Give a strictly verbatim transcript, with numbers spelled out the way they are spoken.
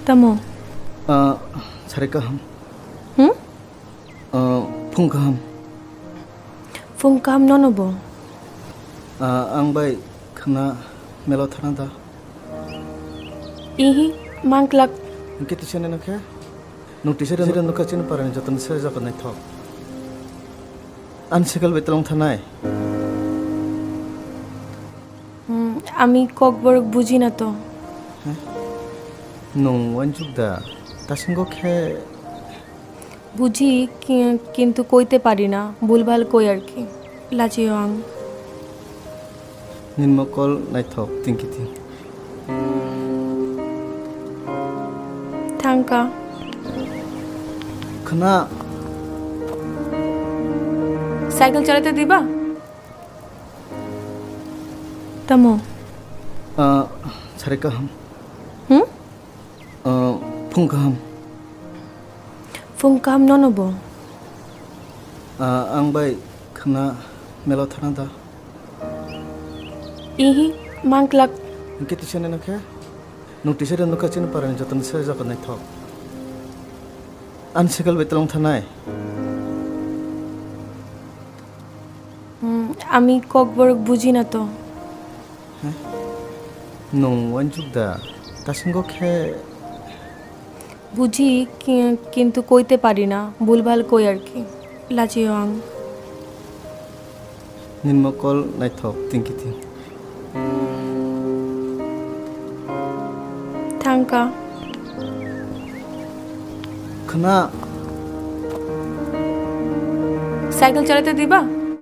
Tamo? Ah, sari kaham. Hmm? Ah, phung kaham. Phung kaham nono bo? Ah, ang bai khwna melo thana da. Ihi, mangklak. Hwnkhe tisa nai nokhe? Nwng tisa rw nokha chini parani jotoni se jaga naithok. Ani cycle bai twlang thanai. Hmm, ami kokborok buji na to. He? Nwng uansuk da? Tasingo khe. Buji, ki-, kintu koite pari na, bhulbhal koi ar ki. Lajio ang. Nini mokol naithok tingki ting. Thangka. Khwna. Cycle chalate diba? Tamo? Ah, sari kaham. Hmm? Ah, phung kaham. Phung kaham nono bo? Ah, ang bai khwna melo thana da. Ihi, mangklak. Hwnkhe tisa nai nokhe? Nwng tisa rw nokha chini parani jotoni se jaga naithok. Ani cycle bai twlang thanai. Hmm, ami kokborok buji na to. He? Nwng uansuk da? Tasingo khe. Buji, ki-, kintu koite pari na, bhulbhal koi ar ki. Lajio ang. Nini mokol naithok tingki ting. Thangka. Khwna. Cycle chalate diba?